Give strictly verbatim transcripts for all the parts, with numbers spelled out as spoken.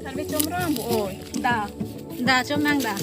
Tharve chomrong bo oi. Da. Da chomrong da.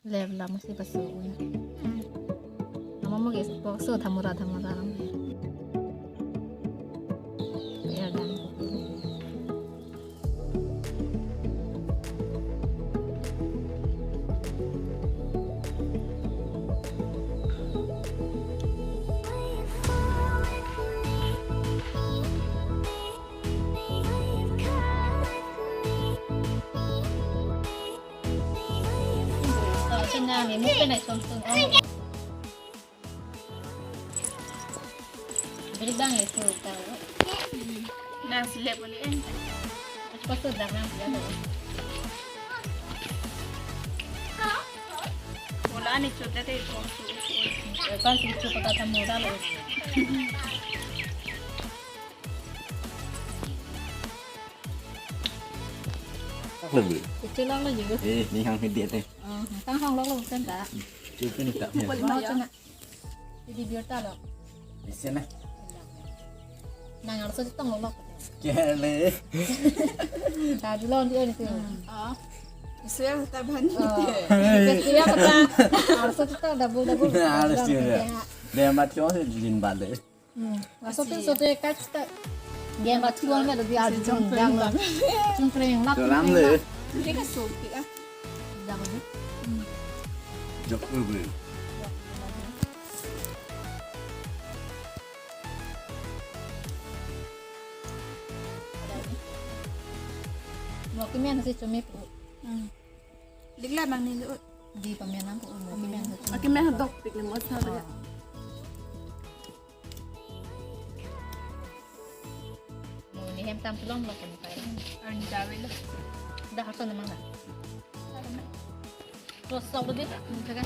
Lep lam si pasu un. Ama mo guys, box so thamura thamura lam. Ya dan. Beri bang itu tahu. Nang selep boleh en. Apa sudah nang selep? Bola ni chuta te ko. Kan si chuta kata modal. Lagi. Kecil lang lagi. Eh, ni hang hedi te. Oh, tang hang lok lok kan ta. Chupin ta. Mau cina. Jadi biar ta lok. Isi na. Nang arso chetong lok lok. Kele. Tadi lo dia ni tu. Oh. Isi ya taban. Oh. Isi ya kata. Arso chetong double double. Nah, harus dia. Dia macam si jin balik. Hmm. Laso pin sote kachita. Dia ma chuang na dia jong jong. Jong kreng lap. Salam le. Dia ka sopi ah. Jang ni. Jok ul ul. Mo kimen si chumi pu. Hmm. Likla bang ni lu. Di pamen nang pu mo kimen si chumi. Aki men dok pik ni mo sa. Mo ni hem tam tulong lo kan pai. Ang jawi lo. Dah harus nama dah. Terus sok lagi. Jaga.